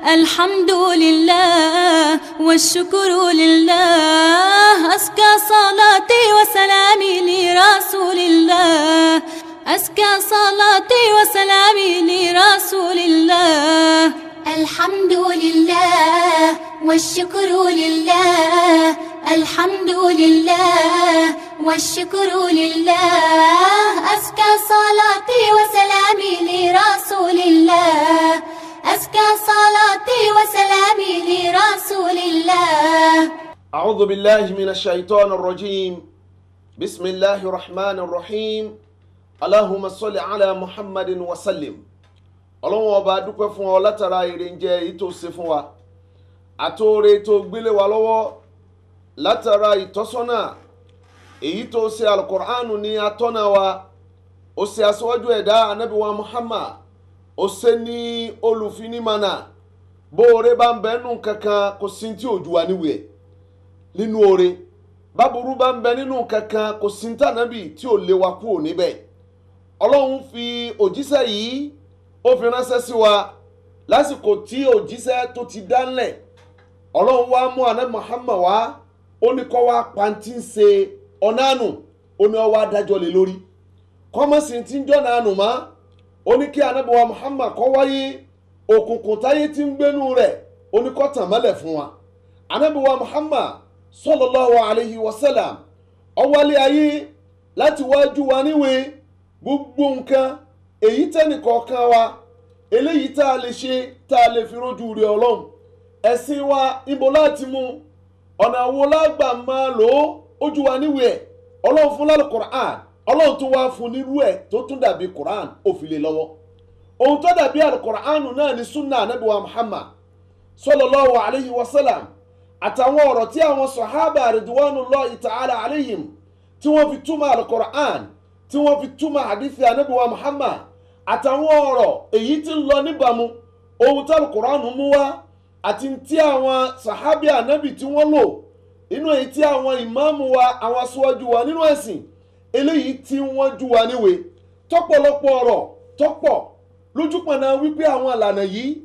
الحمد لله والشكر لله، أزكى صلاتي وسلامي لرسول الله، أزكى صلاتي وسلامي لرسول الله. الحمد لله والشكر لله، الحمد لله والشكر لله، أزكى صلاتي وسلامي لرسول الله، أزكى صلاتي وسلامي لرسول الله. أعوذ بالله من الشيطان الرجيم. بسم الله الرحمن الرحيم. اللهم صل على محمد وسلم. Ọlọ́run ọba, dúpẹ́ fún ọ látara èrè èyí tó ṣe fún wa, àtòrè tó gbélé wa lọ́wọ́, látara ìtọ́sọ́nà èyí tó ṣe alukur'anu ní atọ́nà wa. Ó ṣe aṣíwájú ẹ̀dá Ànábì wa Muhammad, ó ṣe ní olùfinimànà. Bóore bá ń bẹ nínú kankan, kò sí tí òjú wa níwèé nínú oore. Báburú bá ń bẹ nínú kankan, kò sí tànàbì tí ò lé wa kúrò níbẹ̀. Ọlọ́run fi òjíṣẹ́ yìí, ó fi ránṣẹ́ sí wa lásìkò tí òjíṣẹ́ tó ti dánlẹ̀. Ọlọ́run wá mú Ànábì Muhammad wá, ó ní kó wá pàǹtí ń ṣe ọ̀nàánù, ó ní ó wá dájọ́ lé lórí kọ́mọ̀sì tí ń jọ́nà ànù mọ́. Ó ní kí Ànábì wa Muhammad kó wáyé, òkùnkùn táyé tí ń gbénú rẹ̀, ó ní kó tàn mọ́lẹ̀ fún wa. Ànábì wa Muhammad sallallahu alayhi wa sallam, ó wálé ayé láti wájú wa níwèé gbogbo nǹkan èyí tẹ́nìkọ̀ọ̀kan wa, eléyìí tá a lè ṣe, tá a lè fi rójú rẹ̀ Ọlọ́run. Ẹ̀sìn wa, ibo láti mú, ọ̀nà wo lágbà máa lò ó, ojú wa níwèé ẹ̀. Ọlọ́run fún lálẹ́ Qur'an, Ọlọ́run tún wá fún nírú ẹ̀ tó tún dàbí Qur'an, ó fi lé lọ́wọ́. Ohun tó dàbí al-Qur'an náà ní sunna Ànábì wa Muhammad sallallahu alayhi wa sallam, àtàwọn ọ̀rọ̀ tí àwọn sọ̀hábà ridwanullahi ta'ala alayhim tí wọ́n fi túmọ̀ al-Qur'an, tí wọ́n fi túmọ̀ hadithi Ànábì wa Muhammad, àtàwọn ọ̀rọ̀ èyí tí ń lọ níbàámu ohun tí al-Qur'an mú wá àti tí àwọn sàhábì ànábì tí wọ́n lò inú èyí tí àwọn ìmáàmù wa, àwọn aṣíwájú wa nínú ẹ̀sìn, eléyìí tí wọ́n jú wa níwèé tọ́pọ̀lọpọ̀ ọ̀rọ̀ tọ́pọ̀ lójúpọ̀nà wípé àwọn ìlànà yìí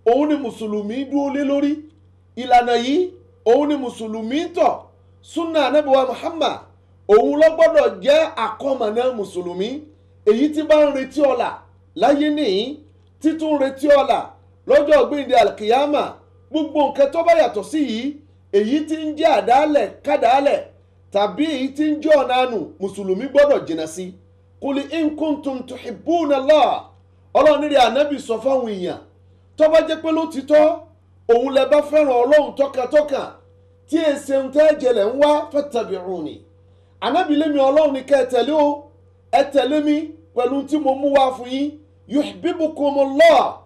òun ni mùsùlùmí dúró lé lórí, ìlànà yìí òun ni mùsùlùmí tọ̀. Súnà Ànábì wa Muhammad òun ló gbọ́dọ̀ jẹ́ àkọ́mọ̀nà mùsùlùmí èyí tí bá ń retí ọ̀la láyé nìyí, títún retí ọ̀la lọ́jọ́ gbẹ̀ndẹ̀ alkiyama. Gbogbo nǹkan tó bá yàtọ̀ sí yìí, èyí tí ń jẹ́ àdálẹ̀ kádàálẹ̀ tàbí èyí tí ń jẹ́ ọ̀nà àánú, mùsùlùmí gbọ́dọ̀ jìnnà sí. Kuli in kuntum tuhibbuna Allah, Ọlọ́run nílẹ̀ ànábì sọ fáwọn èèyàn, tó bá jẹ́ pé lótìtọ́ òun lẹ bá fẹ́ràn Ọlọ́run tọkàntọkàn, tí èsè ń tẹ́ jẹlẹ̀ ń wá, fattabi'uni, ànábì lémi Ọlọ́run ní ká ẹ tẹ̀lé o, ẹ tẹ̀lé mi pẹ̀lú tí mo mú wá fún yín. Yuhibbukumullah,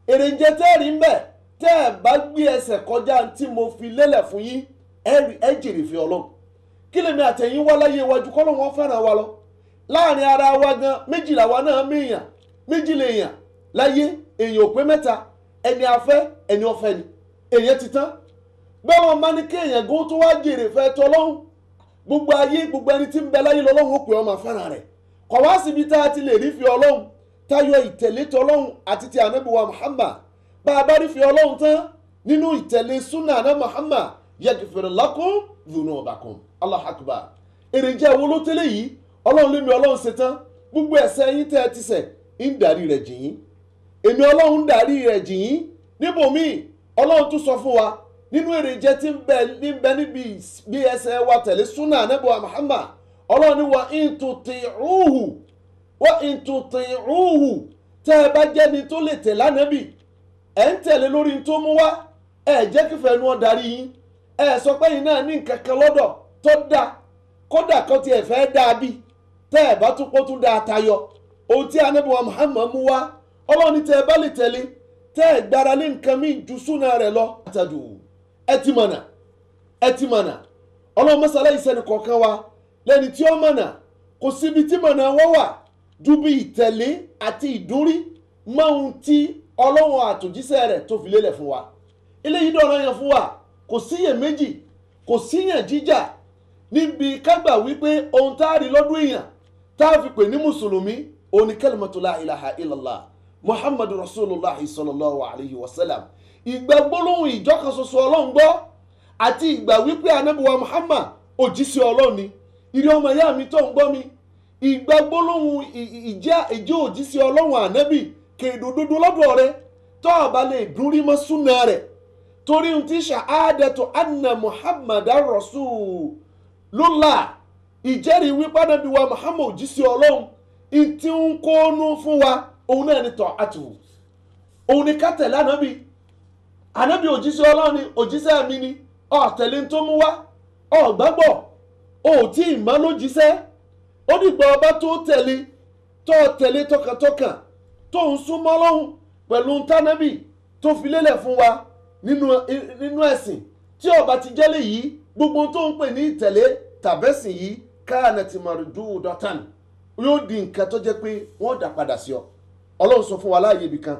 èrè ń jẹ tẹ́ẹ̀rí ń bẹ̀ tẹ́ ẹ bá gbé ẹsẹ̀ kọjá tí mo fi lélẹ̀ fún yín, ẹ jèrè fi Ọlọ́run. Kí lèmi àtẹ̀yìn wá láyé iwájú kọ́ lóun fẹ́ràn wa lọ láàrin ara wa gan. Méjìlá wa náà méèyàn méjìlá èèyàn láyé, èèyàn ò pé mẹ́ta, ẹni afẹ́ ẹni ọ̀fẹ́ ni, èèyàn ti tán. Bẹ́ẹ̀ wọn máa ní kí èèyàn gan tó wá jèrè fẹ́ tọ́lọ́hún, gbogbo ayé, gbogbo ẹni tí ń bẹ láyé lọ́lọ́hún ó pè ọ́ máa fẹ́ràn rẹ̀. Kọ̀ wá síbi tá a ti lè rí fi Ọlọ́hun tayọ ìtẹ̀lé tọ́lọ́hún àti ti Ànábì wa Muhammad. Bá a bá rí fi Ọlọ́hun tán nínú ìtẹ̀lé súnà àná Muhammad, yaghfir lakum dhunubakum. Allahu akbar. Èrè jẹ́ wo ló tẹ́lẹ̀ yìí? Ọlọ́run lémi Ọlọ́run ṣe tán, gbogbo ẹ̀ṣẹ̀ yín tẹ́ ẹ ti ṣẹ̀, ń darí rẹ̀ jì yín. Èmi Ọlọ́run ń darí rẹ̀ jì yín. Níbòmíì Ọlọ́run tún sọ fún wa nínú èrè jẹ́ tí ń bẹ níbi bí ẹsẹ̀ wa tẹ̀lé súnà Ànábì wa Muhammad. Ọlọ́run ní wa in tuti'uhu, wa in tuti'uhu, tẹ́ ẹ bá jẹ́ni tó lè tẹ̀lé Ànábì, ẹ̀ ń tẹ̀lé lórí tó mú wá, ẹ̀ jẹ́ kífẹ́ nu ọ̀ darí yín, ẹ̀ sọ pé yín náà ní nǹkan kan lọ́dọ̀ tó dáa, kódà kan tiẹ̀ fẹ́ dáa bí tẹ́ ẹ̀ bá tún pọ́ tún dáa tayọ ohun tí Ànábì wa Muhammad mú wá. Ọlọ́run ní tẹ́ ẹ bá lè tẹ̀lé, tẹ́ ẹ gbára lé nǹkan míì ju súnà rẹ̀ lọ, àtàdù ẹ ti mọ̀nà, ẹ ti mọ̀nà. Ọlọ́run mọ́sálá ìsẹ́ni kọ̀ọ̀kan wa lẹ́ni tí ó mọ̀nà. Kò síbi tí mọ̀nà wọ́n wà ju bí ìtẹ̀lé àti ìdúrí mọ́ ohun tí Ọlọ́run àtòjíṣẹ́ rẹ̀ tó fi lélẹ̀ fún wa. Eléyìí dọ̀rọ̀ yẹn fún wa, kò síyè méjì, kò síyàn jíjà níbi kágbà wípé ohun tá a rí lọ́dún èèyàn tá a fi pè ní mùsùlùmí òun ni kalimatu la ilaha illallah Muhammadu rasulillah sallallahu alayhi wa sallam. Ìgbà gbólóhùn ìjọkan ṣoṣo Ọlọ́run gbọ́ àti ìgbà wípé Ànábì wa Muhammad òjíṣẹ́ Ọlọ́run ni. Ìrẹ́ ọmọ ìyá mi tó ń gbọ́ mi, ìgbà gbólóhùn ìjẹ́ òjíṣẹ́ Ọlọ́run Ànábì kèdòdodo lọ́dọ̀ rẹ tó o bá lè dún rí mọ́ súnà rẹ̀, torí ohun tí ṣàádẹ́tò anna Muhammadan Rasulullah, ìjẹ́rìí wípé Ànábì wa Muhammad òjíṣẹ́ Ọlọ́run ìtí ń kónú fún wa, òun náà ni tọ́ àtùwò, òun ni ká tẹ̀lé Ànábì. Ànábì òjíṣẹ́ Ọlọ́run ni, òjíṣẹ́ mi ni, ó tẹ̀lé tó mú wá, ó gbàgbọ́, ó tí ì mọ́ lójíṣẹ́. Ó dìgbà ọba tó tẹ̀lé, tó tẹ̀lé tọkàntọkàn, tó ń súnmọ́ Ọlọ́run pẹ̀lú ntánẹ́bì tó fi lélẹ̀ fún wa nínú ẹ̀sìn. Tí ó bá ti jẹ́lé yìí, gbogbo tó ń pè ní ìtẹ̀lé tàbẹ́sìn yìí káànà ti mardudatan, yóò di nǹkan tó jẹ́ pé wọ́n dà padà sí ọ. Ọlọ́run sọ fún wa láàyè ibì kan,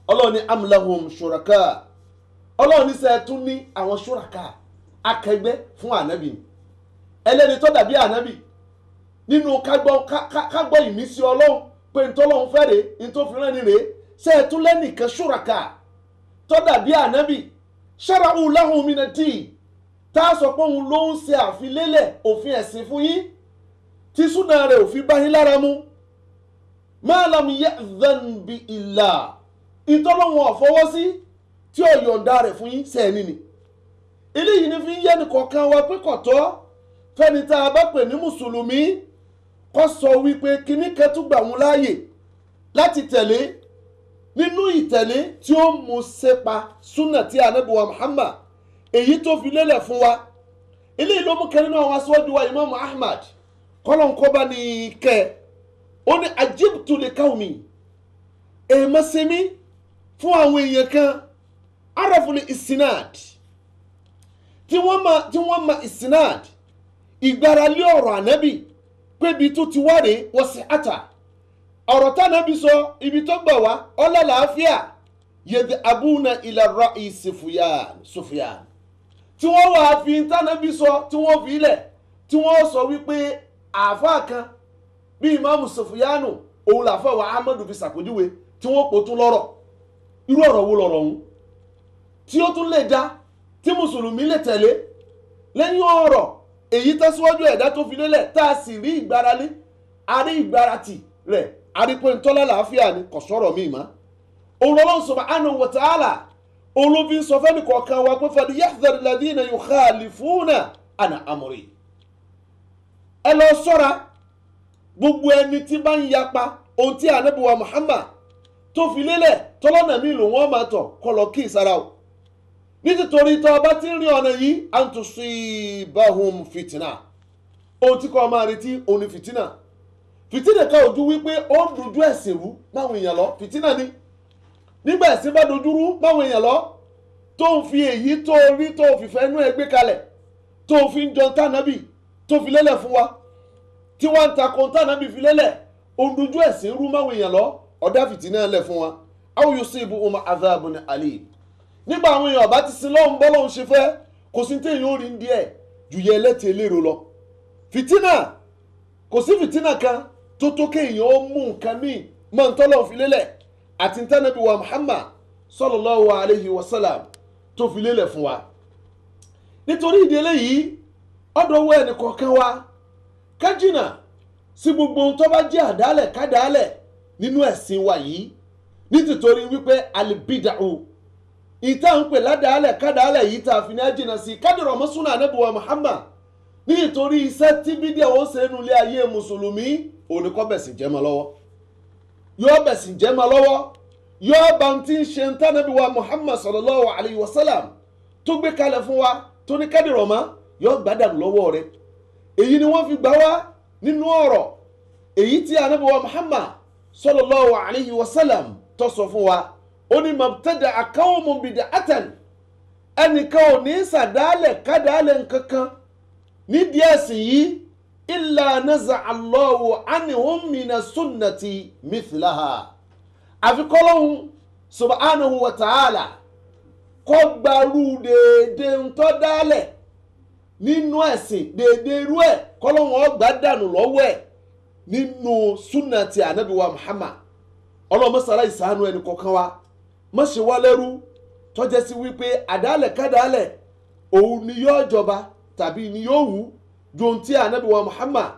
Ọlọ́run ní am lahum shuraka, Ọlọ́run ní sẹ́ tún ní àwọn shuraka, akẹgbẹ́ fún ànábì, ẹlẹ́ni tó dàbí ànábì nínú kágbọ́ ìmísí Ọlọ́run pé ntọ́lọ́run fẹ́ rèé, ntọ́fìrán ni rèé. Sẹ́ tún lẹ́nìkan shuraka tó dàbí ànábì, shara'u lahum mina din, tá a sọ pé òun ló ń ṣe àfilélẹ̀ òfin ẹ̀sìn fún yín tí súnà rẹ̀ òfin bá yín lára mu. Ma lam ya'dhan bi illah, ìtọ́lọ́wọ̀n ọ̀fọwọ́ sí tí ó yọ̀ǹda rẹ̀ fún yín sẹ́ẹ̀ni ni. Eléyìí ni fi ń yẹ́nì kọ̀ọ̀kan wa pé kọ̀tọ́ fẹ́ni tá a bá pè ní mùsùlùmí kó sọ wípé kíní kan tún gbà wọn láàyè láti tẹ̀lé nínú ìtẹ̀lé tí ó mú sépa súnà tí Ànábì wa Muhammad èyí tó fi lélẹ̀ fún wa. Eléyìí ló mú kẹrin náà àwọn aṣíwájú wa Imam Ahmad kọ́lọ́nkọ́ba ní kẹ́ ó ní ajibtu li qawmi, èèmọ̀ sẹ́mi fún àwọn èèyàn kan arafuli ìsinad, tí wọ́n ma ìsinad ìgbáralé ọ̀rọ̀ ànábì pé ibi tó ti wá rèé wọ́n sì àtà ọ̀rọ̀ tànábì sọ ibi tó gbà wá ọlọ́làáfíà yẹ̀dì abúna ila ra'i Sufyan, tí wọ́n wà fi tànábì sọ tí wọ́n fi ilẹ̀ tí wọ́n sọ wípé àáfàá kan bí ìmáàmù Sufyanu òun làáfàá wa Ahmadu fi ṣàpèjúwe tí wọ́n pò tún lọ́rọ̀. Irú ọ̀rọ̀ wo lọ̀rọ̀ ọ̀hún tí ó tún lè dá tí mùsùlùmí lè tẹ̀lé lẹ́yìn ọ̀rọ̀ èyí tẹ́síwájú ẹ̀dá tó fi lélẹ̀ tá a sì rí ìgbáralé, a rí ìgbáratì rẹ̀, a rí pé ntọ́lá làáfíà ni, kò sọ̀rọ̀ míì má. Òun Ọlọ́run subhanahu wa ta'ala òun ló fi ń sọ fẹ́ni kọ̀ọ̀kan wa pé falyahdhar alladhina yukhalifuna an amri, ẹ lọ sọ́ra gbogbo ẹni tí bá ń yapa ohun tí Ànábì wa Muhammad tó fi lélẹ̀ tọ́lọ́nà mi lò wọ́n máa tọ̀ kọ́ lọ kí ìsara o. Nítorí tó ọba tí ń rin ọ̀nà yìí an tusibahum fìtínà, ohun tí kò máa retí òun ni fìtínà. Fìtínà ká ojú wípé ó ń dojú ẹ̀sìn rú máwọn èèyàn lọ, fìtínà ni. Nígbà ẹ̀sìn bá dojú rú máwọn èèyàn lọ, tó ń fi èyí tó rí tó fìfẹ́ inú ẹ gbé kalẹ̀, tó fi ń jọ tànàbì tó fi lélẹ̀ fún wa, tí wọ́n ń takò tànàbì fi lélẹ̀, ó ń dojú ẹ̀sìn rú máwọn èèyàn lọ, ọ̀dá fìtínà lẹ̀ fún wa. Aw yusibuhum adhabun alim, nígbà àwọn èèyàn ọba ti sin lọ́hùn bọ́lọ́hùn ṣe fẹ́, kò sí téèyàn ó rí díẹ̀ ju yẹ ẹlẹ́tì eléro lọ. Fìtínà, kò sí fìtínà kan tó tó kéèyàn ó mú nǹkan míì mọ́ ń tọ́lọ́hùn fi lélẹ̀ àti ntánàbí wa Muhammad sallallahu alayhi wa sallam tó fi lélẹ̀ fún wa. Nítorí ìdí eléyìí ọ̀dọ̀ wọ ẹnì kọ̀ọ̀kan wa ká jìnnà sí gbogbo ohun tó bá jẹ́ àdálẹ̀ kádàálẹ̀ nínú ẹ̀sìn wa yìí, nítorí wípé alibida'u ìta ń pè ládàálẹ̀ kádàálẹ̀ yìí tá a fi ní àjìnà sí kádìrọ̀ mọ́súnà Ànábì wa Muhammad, nítorí iṣẹ́ tí bídíà ó ṣe nínú ilé ayé mùsùlùmí òní kọ́ bẹ̀sìn jẹ́ mọ́ lọ́wọ́, yóò bẹ̀sìn jẹ́ mọ́ lọ́wọ́, yóò bá ń tí ń ṣe ntánàbí wa Muhammad sallallahu alayhi wa sallam tó gbé kalẹ̀ fún wa tó ní kádìrọ̀ mọ́, yóò gbádànù lọ́wọ́ rẹ̀. Èyí ni wọ́n fi gbà wá nínú ọ̀rọ̀ èyí tí Ànábì wa Muhammad sallallahu alayhi wa sallam tó sọ fún wa. Ó ní mabtada'a qawmun bid'atan, ẹnìkan ò ní sàdálẹ̀ kádàálẹ̀ nkankan nídìí ẹ̀sìn yìí illa naza'a Allahu anhum mina sunnati mithlaha, àfi kọ́lọ́hún subhanahu wa ta'ala kó gbarú déédéé ńtọ́ dálẹ̀ nínú ẹ̀sìn, déédéé irú ẹ̀ kọ́lọ́hún ó gbà dànù lọ́wọ́ ẹ̀ nínú sunnati Ànábì wa Muhammad. Ọlọ́run mọ́sálá ìsàánú ẹnì kọ̀ọ̀kan wa, má ṣe wá lẹ́rú tó jẹ́ sí wípé àdálẹ̀ kádàálẹ̀ òun ni yóò jọba tàbí ni yóò wù ju ohun tí ànábì wa Muhammad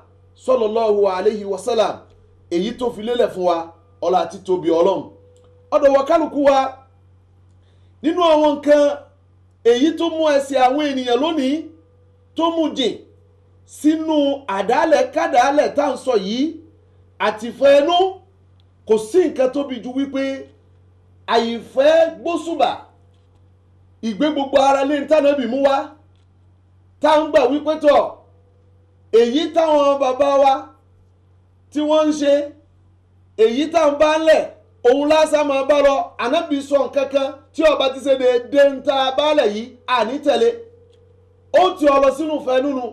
sallallahu alayhi wa sallam èyí tó fi lélẹ̀ fún wa ọlá àti tóbi ọlọ́run. Ọ̀dọ̀ wa kálukú wa nínú àwọn nǹkan èyí tó mú ẹsẹ̀ àwọn ènìyàn lónìí tó mú jìn sínú àdálẹ̀ kádàálẹ̀ tá à ń sọ yìí àtìfẹ́ ẹnu, kò sí nǹkan tóbi ju wípé àyìnfẹ́ gbósùbà ìgbé gbogbo ara lé ntànàbì mú wá tá ń gbà wípé tọ̀ èyí táwọn bàbá wa tí wọ́n ń ṣe èyí tá ń bá ń lẹ̀ òun lásán máa bá lọ. Ànábì sọ nǹkan kan tí ọba ti ṣe déédéé ń ta baálẹ̀ yìí àní tẹ̀lé ó ti ọ lọ sínú fẹ́núnu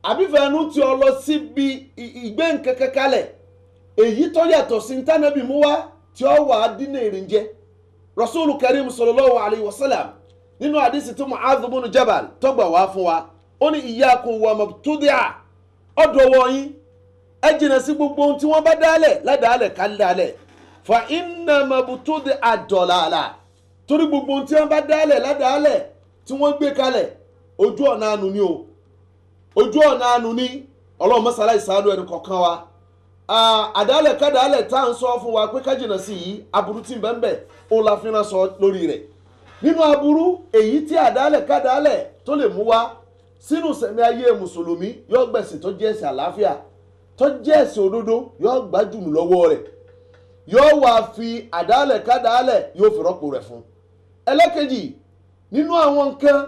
àbí fẹ́nu ti ọ lọ síbi ìgbé nǹkan kan kalẹ̀ èyí tó yàtọ̀ sí ntànàbì mú wá tí ó wà á dínà èrìǹjẹ. Rasulu Karim sallallahu alayhi wa sallam nínú àdìsí tó Mu'adh ibn Jabal tó gbà wá fún wa ó ní iyyakum wa mabtudi'a, ọ̀dọ̀ wọ̀nyí ẹ jìnnà sí gbogbo ohun tí wọ́n bá dálẹ̀ ládàálẹ̀ ká dálẹ̀, fa inna mabtudi'a dalala, torí gbogbo ohun tí wọ́n bá dálẹ̀ ládàálẹ̀ tí wọ́n gbé kalẹ̀ ojú ọ̀nà àánú ni o, ojú ọ̀nà àánú ni. Ọlọ́run mọ́sálá ìsàánú ẹnu kọ̀ọ̀kan wa. Àdálẹ̀ kádàálẹ̀ tá à ń sọ fún wa pé ká jìnnà sí yìí aburú tí ń bẹ ń bẹ òun la fi rán sọ lórí rẹ̀. Nínú aburú èyí tí àdálẹ̀ kádàálẹ̀ tó lè mú wa sínú sẹ̀mí ayé mùsùlùmí yóò gbẹ̀sìn tó jẹ́ ẹ̀sìn àlàáfíà tó jẹ́ ẹ̀sìn òdodo yóò gbájúmù lọ́wọ́ rẹ̀, yóò wá fi àdálẹ̀ kádàálẹ̀ yóò fi rọ́pò rẹ̀ fún. Ẹlẹ́kejì nínú àwọn nǹkan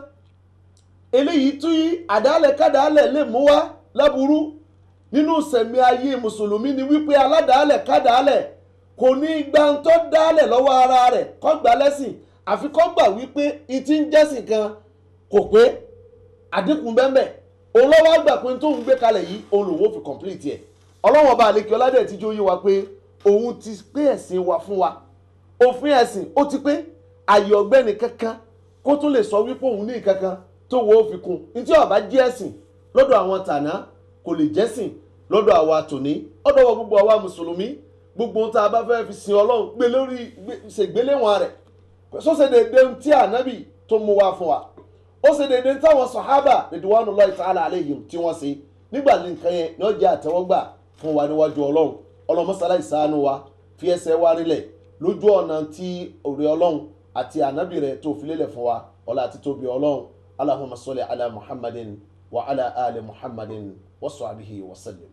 eléyìí tí àdálẹ̀ kádàálẹ̀ lè mú wá láburú nínú sẹ̀mí ayé mùsùlùmí ni wípé aládàálẹ̀ kádàálẹ̀ kò ní gba ń tó dálẹ̀ lọ́wọ́ ara rẹ̀ kó gbà lẹ́sìn, àfi kó gbà wípé ìtí ń jẹ́sìn kan kò pé àdínkù bẹ́ẹ̀ òun lọ́wọ́ àgbà pé tó ń gbé kalẹ̀ yìí òun lòun ò fi complete ẹ̀. Ọlọ́wọ́n ọba àlekè ọládẹ̀ tí jó yé wa pé òun ti pé ẹ̀sìn wa fún wa, òfin ẹ̀sìn ó ti pé, àyè ọ̀gbẹ́ni kankan kó tún lè sọ wípé òun ní kankan tó wo ó fi kún ní tí ó bá jẹ́ ẹ̀sìn lọ́dọ̀ àwọn tàná kò lè jẹ́sìn lọ́dọ̀ àwa tòní. Ọ̀dọ̀ wa gbogbo àwa mùsùlùmí gbogbo ohun tá a bá fẹ́ fi sin Ọlọ́run gbé lórí ṣègbéléwọ̀n rẹ̀ sọ́sẹ̀ dédé tí ànábì tó mú wa fún wa, ó ṣe dédé táwọn sàhábà ridwanullahi ta'ala alayhim tí wọ́n ṣe nígbà nǹkan yẹn ni ó jẹ́ àtẹ́wọ́gbà fún wa níwájú Ọlọ́run. Ọlọ́run mọ́sálá ìṣàánú wa fi ẹsẹ̀ wa rinlẹ̀ lójú ọ̀nà tí òrè Ọlọ́run àti ànábì rẹ̀ tó fi lélẹ̀ fún wa, ọlá àti tóbi Ọlọ́run. Allahumma salli ala Muhammadin wa ala ali Muhammadin wa sahbihi wa sallim.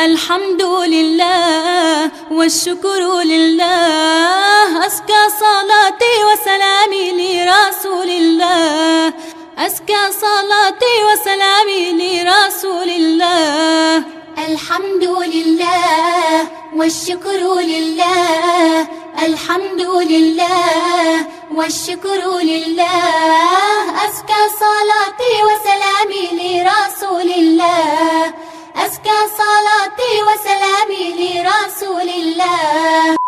الحمد لله والشكر لله، أزكى صلاتي وسلامي لرسول الله، أزكى صلاتي وسلامي لرسول الله. الحمد لله والشكر لله، الحمد لله والشكر لله، أزكى صلاتي وسلامي لرسول الله، أزكى صلاتي وسلامي لرسول الله.